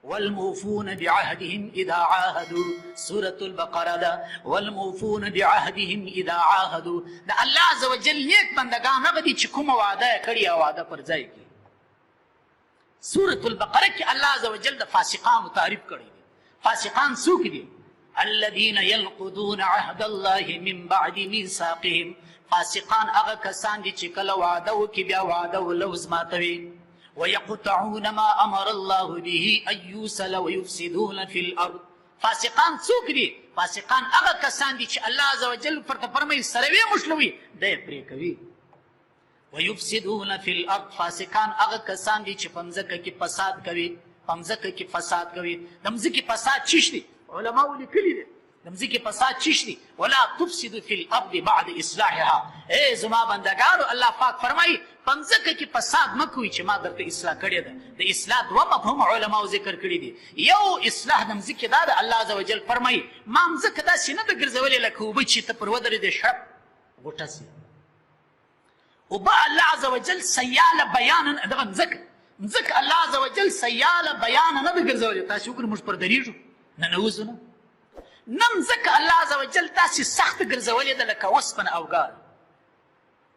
والموفون بعهدهم اذا عاهدوا. سورة البقره ده. والموفون بعهدهم اذا عاهدوا. د الله عز وجل نیک بندگان هغه دي چې کومه وعده یې کړې او وعده پر ځای کړي. سورة البقره کې الله عز وجل د فاسقانو تعریف کړی دی. فاسقان څوک دي؟ الذين ينقضون عهد الله من بعد ميثاقهم. فاسقان هغه کسان دي چې کله وعده وکړي بیا وعده او لوظ ماتوي. ويقطعون ما امر الله به ان يوصل ويفسدون في الارض. فاسقان څوک دي؟ فاسقان هغه کسان دي چې الله عز وجل ورته فرمایي سره ویې مښلوي، دی پرې کوي. ويفسدون في الارض. فاسقان هغه کسان دي چې په مځکه کې فساد کوي، په مځکه کې فساد کوي. د مځکې فساد چیش دی؟ علماو لیکلي دي د مځکې فساد چیش دی؟ ولا تفسدوا في الارض بعد اصلاحها. ای زما بندګانو، الله پاک فرمایي په مځکه کې فساد مه کوئ چې ما درته اصلاح کړې ده. د اصلاح دوه مفهوم علماو ذکر کړي دي. یو اصلاح د مځکې دا ده، الله عز وجل فرمایي ما مځکه داسې نه ده ګرځولې لکه اوبه چې ته پر ودرېدې شړپ غوټه سي. اوبه الله عز وجل سیاله بیانا دغه مځکه مځکه الله عز وجل سیاله بیانا نه ده ګرځولې. تاسې وګورئ موږ پر درېږو ننوځو نه، نه مځکه الله عز وجل داسې سخته ګرځولې ده لکه وسپنه او ګار.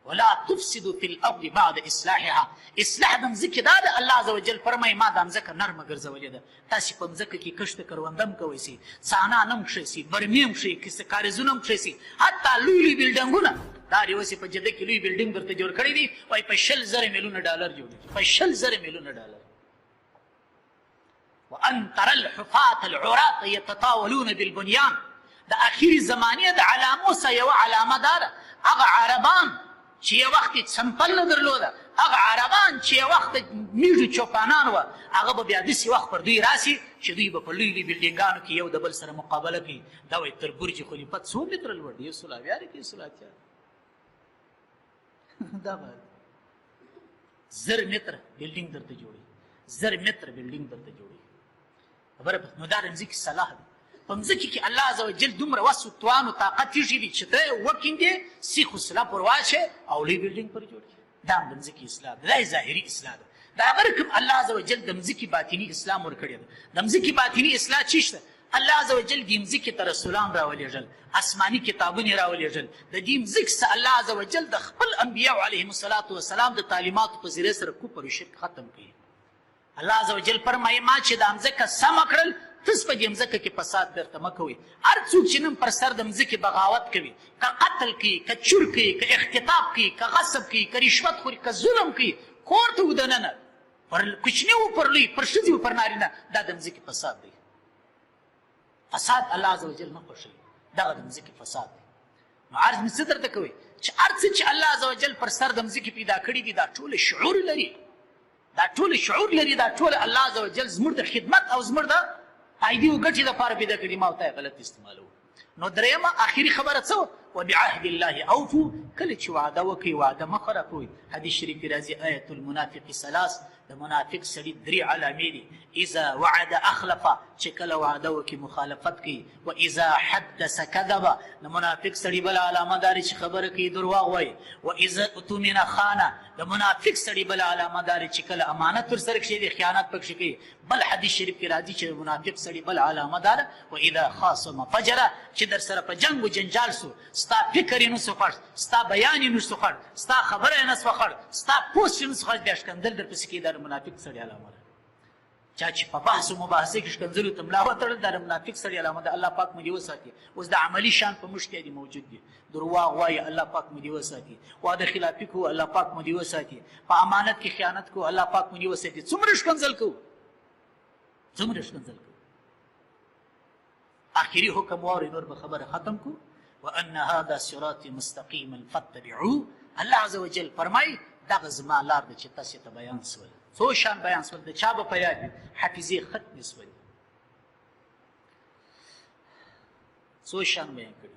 ولا تفسدوا في الارض بعد اصلاحها. اصلاح د مځکې دا ده، الله عز وجل فرمایي ما دا مځکه نرمه ګرځولې ده. تاسې په مځکه کې کښت کرونده هم کوئ سي، څانان هم کښئ سي، برمې هم کښئ، کاریزونه هم کښئ سي، حتی لوی لوی بلډنګونه. دا دی اوس یې په جده کې لوی بلډنګ درته جوړ کړی دی، وایي په 20,000 میلیونه ډالر جوړېږي، په 20,000 میلیونه ډالر. وان ترى الحفاة العراة يتطاولون بالبنيان. د اخري زمانې د علامو څخه یوه علامه دا ده، هغه عربان چې یو وخت یې څمپل نه درلوده، هغه عربان چې یو وخت میږو چوپانان وه، هغه به بیا داسې وخت پر دوی راسي چې دوی به په لوی لوی بلډینګانو کې یو د بل سره مقابله کوي. دا وایي تر برج خلیفه څو متره لوړ دی؟ 170 دی که 180؟ دا به 1000 متره بلډینګ درته جوړي، 1000 متره بلډینګ درته جوړي. خبره نو دا د مځکې صلاح ده. په مځکې کې الله عز وجل دومره وس او توان او طاقت ایښی دی چې ته وکیندې، سیخ او سلا پر واچې او لوی بلډینګ پر جوړ کړي. دا هم د مځکې اصلاح ده، دا یې ظاهري اصلاح ده. د هغه رقم الله عز وجل د مځکې باطني اصلاح ورکړې ده. د مځکې باطني اصلاح چی ده؟ الله عز وجل دې مځکې ته رسولان راولېږل، آسماني کتابونه یې راولېږل. د دې مځکې څخه الله عز وجل د خپل انبیاء علیهم الصلاة والسلام د تعلیماتو په ذریعه سره کفر او شرک ختم کړي. الله عز وجل فرمایي ما چې دا مځکه سمه کړل، تاسو په دې مځکه کې فساد بیرته مه کوئ. هر څوک چې نن پر سر د مځکې بغاوت کوي، که قتل کوي، که چور کوي، که اختطاف کوي، که غصب کوي، که رشوت خوري، که ظلم کوي، کور ته ودننه پر کوچني و پر لوی، پر ښځې و پر نارینه، دا د مځکې فساد دی. فساد الله عز وجل نه خوښوي، دغه د مځکې فساد دی. نو عرض مې څه درته کوي چې هر څه چې الله عز وجل پر سر د مځکې پیدا کړي دي، دا ټول شعور لري، دا ټول شعور لري، دا ټول الله عز وجل زموږ د خدمت او زموږ د فایدې او ګټې لپاره پیدا کړي، ما او تا یې غلط استعمالوو. نو درېیمه اخري خبره څه وه؟ وبعهد الله اوفو. کله چې وعده وکړئ وعده مه خرابوئ. حدیث شریف کې راځي آیت المنافق ثلاث، د منافق سړي درې علامې دي. اذا وعد اخلف، چې کله وعده وکړي مخالفت کوي. و اذا حدث کذب، د منافق سړي بله علامه دا ده چې خبره کوي درواغ وایي. و اذا اؤتمن خان، د منافق سړي بله علامه دا ده چې کله امانت ورسره کښېږدي خیانت پکښې کوي. بل حدیث شریف کې راځي چې د منافق سړي بله علامه دا ده و اذا خاصم فجر، چې در سره په جنګ و جنجال سو، ستا فکر یې نه سو خوښ، ستا بیان یې نه سو خوښ، ستا خبره یې نه سوه خوښ، ستا پوسټ یې نه سو خوښ، بیا ښکنځل درپسې کوي. دا د منافق سړي علامه ده. چا چې په بحث او مباحثه کې ښکنځلو ته ملا وتړل، دا د منافق سړي علامه ده. الله پاک مو دې وساتي. اوس د عملي شان په موږ کې دي موجود دي. درواغ وایي، الله پاک مو دې وساتي. وعده خلافي کوو، الله پاک مو دې وساتي. په امانت کې خیانت کوو، الله پاک مو دې وساتي. څومره ښکنځل کوو، څومره ښکنځل کوو. اخري حکم واورئ، نور به خبره ختم کو. وان هذا صراطي مستقيما فاتبعوه. الله عز وجل فرمایي دغه زما لار ده چې تاسې ته بیان سول. څو شان بیان سول، د چا به په یاد وي؟ حافظې ختمې سولې. څو شان بیان کړي؟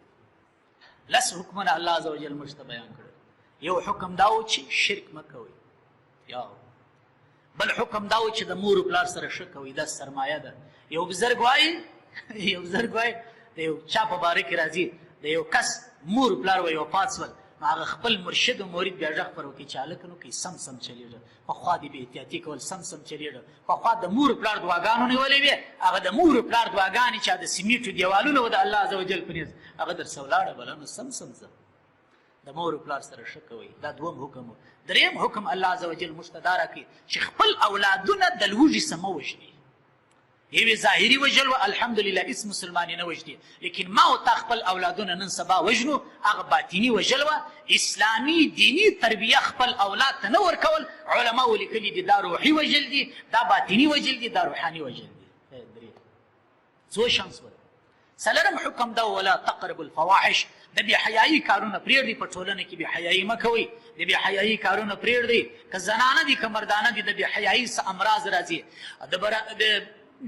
لس حکمونه الله عز وجل موږ ته بیان کړل. یو حکم دا و چې شرک مه کوئ، یو بل حکم دا و چې د مور او پلار سره ښه کوئ، دا سرمایه ده. یو بزرګ وایي، یو بزرګ وایي د یو چا په باره کې راځي، د یو کس مور او پلار وایي وفات سول، نو هغه خپل مرشد او مرید بیا غږ پر وکړي چې هلکه نو کوي سم سم چلېږه، پخوا دې بې احتیاطي کول، سم سم چلېږه. پخوا د مور پلار دعاګانو نیولې وې، هغه د مور پلار دعاګانې چې د سیمیټو دیوالونه و د الله عز وجل په نیز هغه درسه ولاړه بله، نو سم سم ځه. د مور پلار سره ښه کوئ، دا دوم حکم و. دریم حکم الله عز وجل موږ ته دا راکوي چې خپل اولادونه د لوږې څخه مه وژنئ. یوې ظاهري وژل و، الحمدلله هیڅ مسلمان یې نه وژني، لیکن ما او تا خپل اولادونه نن سبا وژنو، هغه باطني وژل وه. اسلامي دیني تربیه خپل اولاد ته نه ورکول، علماو لیکلي دي دا روحي وژل دي، دا باطني وژل دي، دا روحاني وژل دي. درې څو شان سول. څلورم حکم دا ولا تقربوا الفواحش، د بې حیايي کارونه پرېږدئ، په ټولنه کې بې حیايي مه کوئ، د بې حیايي کارونه پرېږدئ، که زنانه دي که مردانه دي، د بې حیايي څخه امراض راځي، د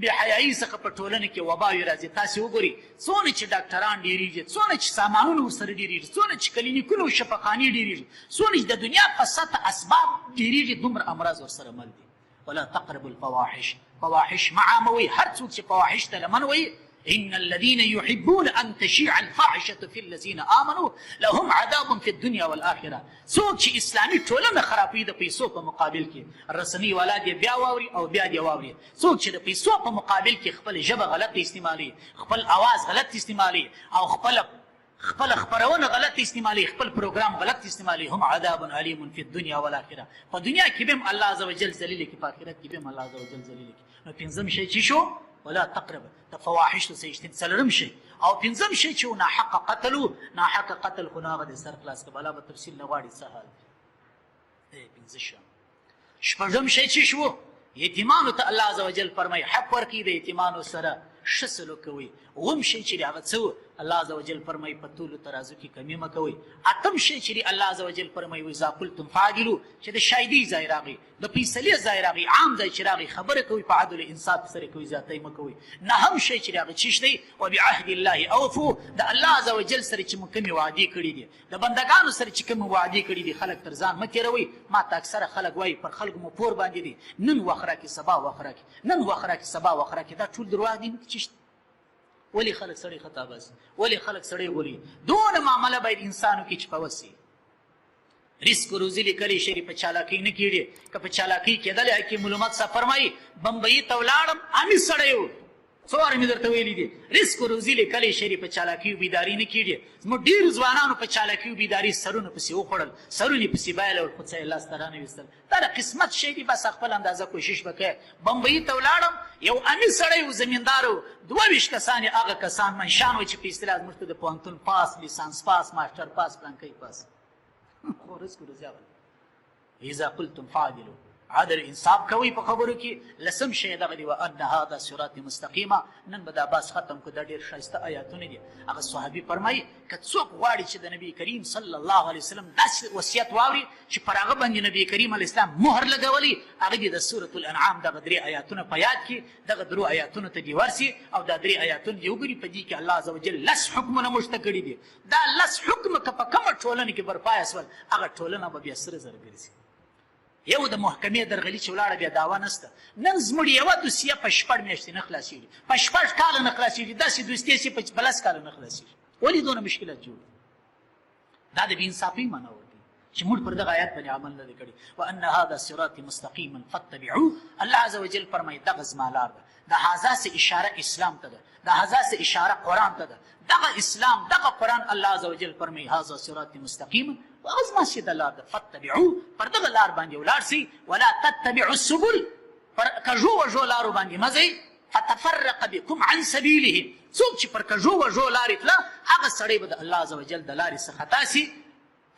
بې حیايي څخه په ټولنه کې وباوې راځي. تاسې وګورئ څونه چې ډاکټران ډېرېږي، څونه چې سامانونه ورسره ډېرېږي، څونه چې کلینیکونه او شفاخانې ډېرېږي، څونه چې د دنیا په سطح اسباب ډېرېږي، دومره امراض ورسره مل دي. ولا تقربوا الفواحش، فواحش مه عاموئ، هر څوک چې فواحش ته لمن وهي، ان الذين يحبون ان تشيع الفاحشه في الذين امنوا لهم عذاب في الدنيا والاخره. څوک چې اسلامي ټولنه خرابوي د پیسو په مقابل کې، رسنۍ والا دې بیا واوري او بیا دې واوري، څوک چې د پیسو په مقابل کې خپل ژبه غلط استعمالوي، خپل اواز غلط استعمالوي او خپل خپله خپرونه غلط استعمالوي، خپل پروګرام غلط استعمالوي، هم عذاب علیم فی الدنیا والآخرة، په دنیا کې به هم الله عز وجل ذلیل کړي، په آخرت کې به هم الله عز وجل ذلیل کړي. نو پنځم شی چې شو ولا تقرب، د فواحشو څخه اجتناب، څلورم شی. او پنځم شی چې ناحق قتل، ناحق قتل خو نو هغه د سر خلاص کړه، بلا به تفصیل نه غواړي څه حال دی. پنځه شیان. شپږم شی چې شو یتیمانو ته الله عز وجل فرمایي حق ورکړي، د یتیمانو سره ښه سلوک کوئ. اووم شی چې هغه څه و، الله عز وجل فرمایي په تولو ترازو کې کمی مه کوئ. اتم شی چې الله عز وجل فرمایي واذا قلتم فعدلوا، چې د شاهدۍ ځای راغی، د فیصلې ځای راغی، عام ځای چې راغی خبره کوئ په عدل انصاف سره کوئ، زیاتی مه کوئ. نهم شی چې هغه څه دی وبعهد الله اوفو، د الله عز وجل سره چې موږ کومې وعدې کړې دي، د بندګانو سره چې کومې وعدې کړې دي، خلک تر ځان مه تېروئ. ما ته اکثره خلک وایي پر خلکو مو پور باندې دی، نن وخت راکړي سبا وخت راکړي، نن وخت راکړي سبا وخت راکړي، دا ټول درواغ دي. چې ولې خلک سړی خطا باسي، ولې خلک سړی غولي؟ دونه معامله باید انسان وکړي چې په وس یې رزق روزي لیکلی شي، په چالاکۍ نه کېږي. که په چالاکۍ کېدلی، حکیم الامت صاحب فرمایي بمبیي ته ولاړم، امي سړی و، څو واره مې درته ویلي دي، رزق روزي لیکلی شي، په چالاکۍ بیداري نه کېږي. زموږ ډېرو ځوانانو په چالاکۍ بیداري سرونه پسې وخوړل، سرونه یې پسې بایلول، خو څه یې لاسته رانه وستل. دا د قسمت شی دی، بس خپل اندازه کوشش وکړئ. بمبیي ته ولاړم، یو امي سړی و، زمیندار و، 22 کسان یې هغه کسان منشان و چې په اصطلاح زموږ ته د پوهنتون پاس، لیسانس پاس، ماسټر پاس، پلانکی پاس، خو رزق روزي هغه. اذا قلتم فعدلوا، عدل انصاف کوي په خبرو کې. لسم شی دغه دی وان هذا صراط مستقیما. نن به دا باس ختم کو، دا ډېر ښایسته آیاتونه دي. هغه صحابي فرمایي که څوک غواړي چې د نبی کریم صلی الله علیه وسلم داسې وصیت واوري چې پر هغه باندې نبی کریم علیه السلام مهر لګولی، هغه دې د سورة الانعام دغه درې آیاتونه په یاد کړي، دغه درو آیاتونو ته دې ورسي او دا درې آیاتونه دې وګوري. په دې کې الله عز وجل لس حکمونه موږ ته کړي دي. دا لس حکمه که په کومه ټولنه کې برپایه سول، هغه ټولنه به بیا سره زر ګرځي. یو د محکمې درغلي چې ولاړه بیا دعوا نسته. نن زموږ یوه دوسیه په شپږ میاشتې نه خلاصېږي، په شپږ کاله نه خلاصېږي، داسې دوسیې چې په 10 کاله نه خلاصېږي. ولې دونه مشکلات جوړ دي؟ دا د بې انصافۍ معنا ورکوي چې موږ پر دغه آیات باندې عمل نه دی کړی. وان هذا صراطي مستقیما فاتبعوه، الله عز وجل فرمایي دغه زما لار ده. د هذا څه اشاره اسلام ته ده، د هذا څه اشاره قرآن ته ده. دغه اسلام دغه قرآن الله عز وجل فرمایي هذا صراطي مستقیما، هغه زما سیده لار ده، فاتبعوه، پر دغه لار باندې ولاړ سئ. ولا تتبعوا السبل، پر کږو وږو لارو باندې مه ځئ. فتفرق بكم عن سبیله، څوک چې پر کږو وږو لارې تله هغه سړی به د الله عز وجل د لارې څخه خطا سي.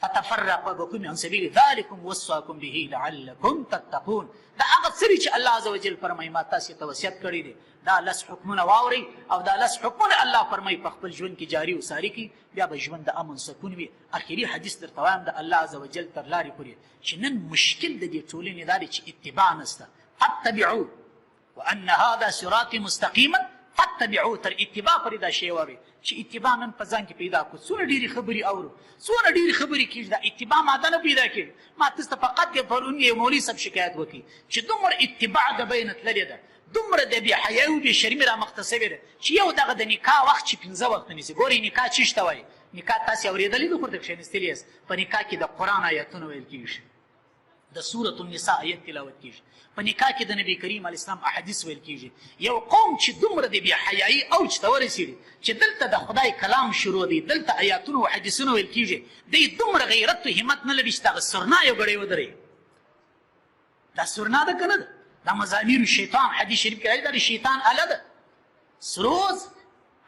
فتفرق بكم عن سبیله ذلكم وصاكم به لعلكم تتقون. دا هغه څه دي چې الله عز وجل فرمایي ما تاسې ته وصیت کړی دی. دا لس حکمونه واورئ او دا لس حکمونه الله فرمایي په خپل ژوند کې جاري او ساري کړئ، بیا به ژوند د امن سکون وي. اخري حدیث درته وایم د الله عز وجل تر لارې پورې چې نن مشکل د دې ټولنې دا دی چې اتباع نسته. فاتبعوا وان هذا صراطي مستقیما فاتبعوا، تر اتباع پورې دا شی واورئ چې اتباع نن په ځان کې پیدا کړو. څونه ډېرې خبرې اورو، څونه ډېرې خبرې کېږي، دا اتباع ماده نه پیدا کېږي. ما تاسو ته فقط د پرون یو مولوي صاحب شکایت وکړي چې دومره اتباع د بینه تللې ده، دومره د بې حیايي او بې شرمي رامخته سوې ده چې یو دغه د نکاح وخت چې 5 وخته نیسي. ګورئ نکاح چیش ته وایي؟ نکاح تاسې اورېدلې ده، خو ورته کښېنستلي یاست. په نکاح کې د قرآن آیتونه ویل کېږي، د سورة النساء آیت تلاوت کېږي، په نکاح کې د نبی کریم علیه السلام احادیث ویل کېږي. یو قوم چې دومره د بې حیایي اوج ته ورسېږي چې دلته د خدای کلام شروع دی، دلته آیاتونه او حدیثونه ویل کېږي، دی دومره غیرت او همت نه لري چې دغه سرنا یو ګړی ودروي. دا سرنا ده که نه ده؟ دا مزامیر شیطان، حدیث شریف کې راځي، دا د شیطان اله ده. سروز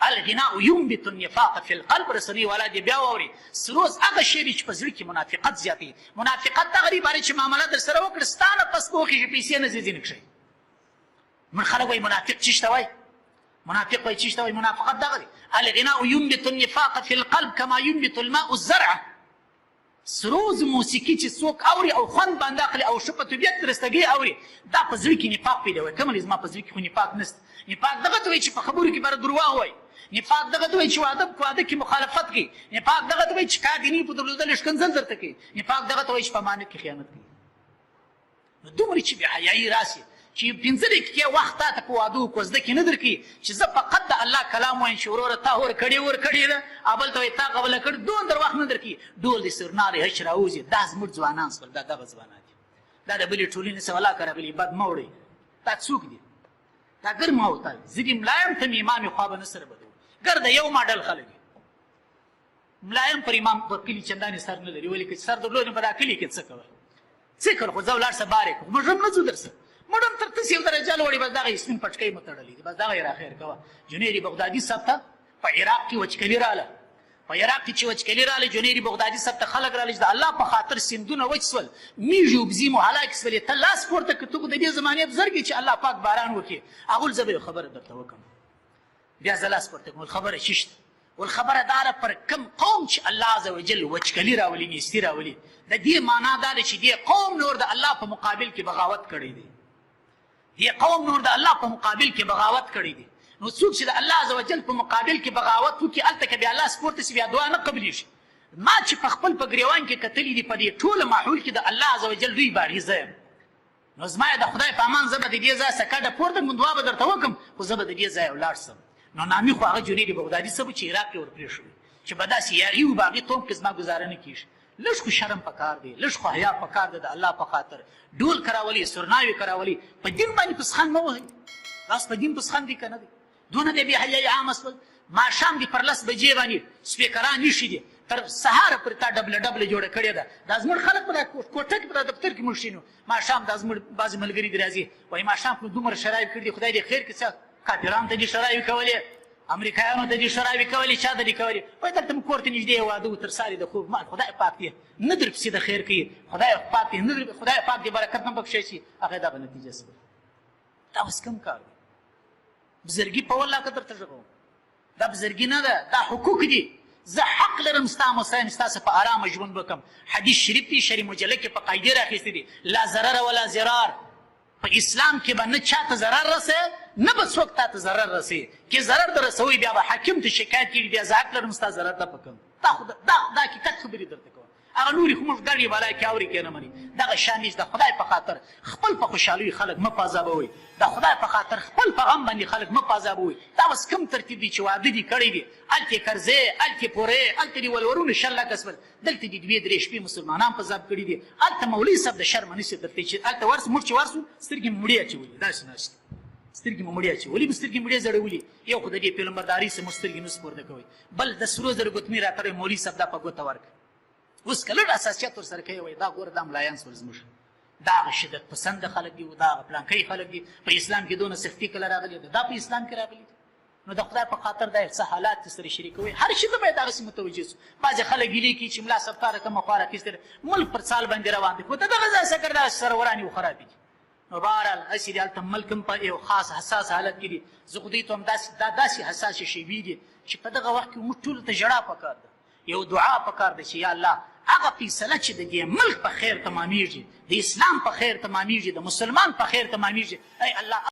الغناء ينبت النفاق في القلب، رسنۍ والا دې بیا واوري. سروز هغه شی دی چې په زړه کې منافقت زیاتوي. منافقت دغه دی باره چې معامله در سره وکړه، ستا نه پس به وخېژي، پیسې نه ځي ځینې کښې. موږ خلک وایي منافق چیش ته وایي؟ منافق وایي چیش ته وایي؟ منافقت دغه دی. الغناء ينبت النفاق في القلب كما ينبت الماء الزرع. سروز موسیقي چې څوک اوري او خوند باندې اخلي او ښه په طبیعت درستګۍ اوري، دا په زړه کې نفاق پیدا وي. کوم زما په زړه کې خو نفاق نشته. نفاق دغه ته وایي چې په خبرو کې بره درواغ وایي. نفاق دغه ته وایي چې واده کې مخالفت کوي. نفاق دغه ته وایي چې کار دیني په درلودلو ښکنځل درته کوي. نفاق دغه ته وایي چې په امانت کې خیانت کوي. نو دومره چې بې حیایي راسي چې 5 دقیقې وخت تا ته په واده او کوزده کې نه درکوي چې زه فقط د الله کلام وایم چې وروره تا ور کړې ور کړې ده، ابل ته وایي تا قبله کړې، دون در وخت نه درکوي. ډول دې سرنارې هچ راوځي. دا زموږ ځوانان سول، دا دغه ځوانان دي، دا د بلې ټولنې څخه ولاکه راغلي. بد مه وړئ، دا څوک دي؟ دا ګر ما او تا دي. زه دې ملا یم، ته مې امام یې، خوا به نه سره بدوو. ګر د یو ماډل خلک دي. ملایم پر امام پر کلي چندانې سر نه لري، ولې که سر درلود نو په دا کلي کې څه کوه؟ څه کړ؟ خو ځه ولاړ شه بار یې کړه. موږ هم نه ځو در سره، موږ هم تر تاسې یو درجه لوړ یې، بس دغه یې سپین پټکی مو تړلی دی، بس دغه یې راخیر کوه. جنید بغدادي صاحب ته په عراق کې وچکلي راله، په عراق کې چې وچکلي راله، جنید بغدادي صاحب ته خلک راله چې د الله په خاطر سیندونه وچ سول، میږي او بزې مو هلاک سولې، ته لاس پورته کړه، ته خو د دې زمانې بزرګ یې چې الله پاک باران وکړي. هغوی زه به یو خبره درته وکړم، بیا زه لاس پورته کوم. خبره څه شته؟ والخبره دا ده پر کم قوم چې الله عز وجل وچکلي راولي، نیستي راولي، د دې معنا دا ده چې دې قوم نور د الله په مقابل کې بغاوت کړی دی. دې قوم نور د الله په مقابل کې بغاوت کړی دی. نو څوک چې د الله عز وجل په مقابل کې بغاوت وکړي، هلته که بیا لاس پورته شي، بیا دعا نه قبلېږي. ما چې په خپل په ګریوان کې کتلي دي، په دې ټوله ماحول کې د الله عز وجل لوی باغي زه یم. نو زما د خدای په امان، زه به د دې ځای څخه کډه پورته کړم، دعا به درته وکړم، خو زه به د دې ځایه ولاړ شم. نو نامي خو هغه جنید بغدادي څه و چې عراق یې ورپرېښود، چې به داسې یاغي و باغي قوم کې زما ګزاره نه کېږي. لږ خو شرم پکار دی، لږ خو حیا پکار دی. د الله په خاطر ډول کراولي، سرناوې کراولي، په دین باندې پسخند مه وهئ. تاسو په دین پسخند دی که نه دی؟ دونه د بې حیایي عامه سول. ماښام دې پر 10 بجې باندې سپیکران ایښي دي، تر سهاره پورې تا ډبله ډبله جوړه کړې ده. دا زموږ خلک په دا کوټه کې، په دا دفتر کې موږ کښېنو. ماښام دا زموږ بعضې ملګري دي راځي، وایي ماښام خو دومره شرایب کړي دي، خدای دې خیر کړي، څه کافرانو ته دې شرایب کولې، امریکایانو ته دې شرایب کولې، چا ته دې کولې؟ وایي دلته مو کور ته نږدې یو واده و، تر سارې د خوب مال خدای پاک دې نه درپسې د خیر کوي، خدای پاک دې نه در، خدای پاک دې برکت نه بخښی شي. هغه دغه نتیجه سوه. دا اوس کوم کار دی؟ بزرګي په والله که درته غږوم، دا بزرګي نه ده، دا حقوق دي. زه حق لرم ستا مسایم ستاسو په ارامه ژوند وکم. حدیث شریف دی، شری مجله کې په قاعدې راخیستې دي، لا ضرر ولا ضرار. په اسلام کې به نه چاته ضرر رسي، نه به څوک تاته ضرر رسي. که ضرر در رسوي بیا به حاکم ته شکایت کېږي، بیا زه حق لرم ستا ضرر ته پکم. دا خو دا دا حقیقت خبرې درته کوم. هغه نورې خو موږ ګڼې بلا کې اوري کې نه مني. دغه شان دي چې د خدای په خاطر خپل په خوشحالۍ خلک مه پازابوئ، د خدای په خاطر خپل په غم باندې خلک مه پازابوئ. دا اوس کوم ترتیب دی چې واده دې کړی دی، هلته قرضې، هلته پورې، هلته دې ولورونه 20 لکه سول، دلته دې 2-3 شپې مسلمانان په ضرب کړي دي. هلته مولوي صاحب د شرمه نشي درته چې هلته ورسو، موږ چې ورسو سترګې مو مړې اچولې، داسې ناست سترګې مو مړې اچولې، مو سترګې مړې ځړولې. یو خو د دې فلمبردارۍ څخه مو سترګې نه سپورته کوئ، بل د سرو زرو ګوتمې راته مولوي صاحب دا په ګوته ورکړه. اوس که لږ اساسیت ورسره کوي، وایي دا ګوره دا ملایان سول زموږ، دا هغه شدت پسند خلک دي، دا هغه پلانکی خلک دي، په اسلام کې دونه سختي کله راغلي ده، دا په اسلام کې راغلي دي. نو د خدای په خاطر دا څه حالات چې سره شریکوي، هر شي ته باید هغسې متوجه سو. بعضې خلک ګیلې کوي چې ملا صاحب تا کومه خوا راخیستې ده، ملک پر څال باندې روان دی، خو د دغه ځای سکر داسې سرورانې او خرابې دي. نو بهرحال هسې دي، هلته ملک هم په یو خاص حساس حالت کې دي. زه خو دوی ته هم داسې دا داسې حساسې شیبې دي چې په دغه وخت کې موږ ټولو ته ژړا پکار ده، یو دعا پکار ده چې یا الله هغه فیصله چې د دې ملک په خیر تمامیږي، د اسلام په خیر تمامیږي، د مسلمان په خیر تمامیږي، ای الله.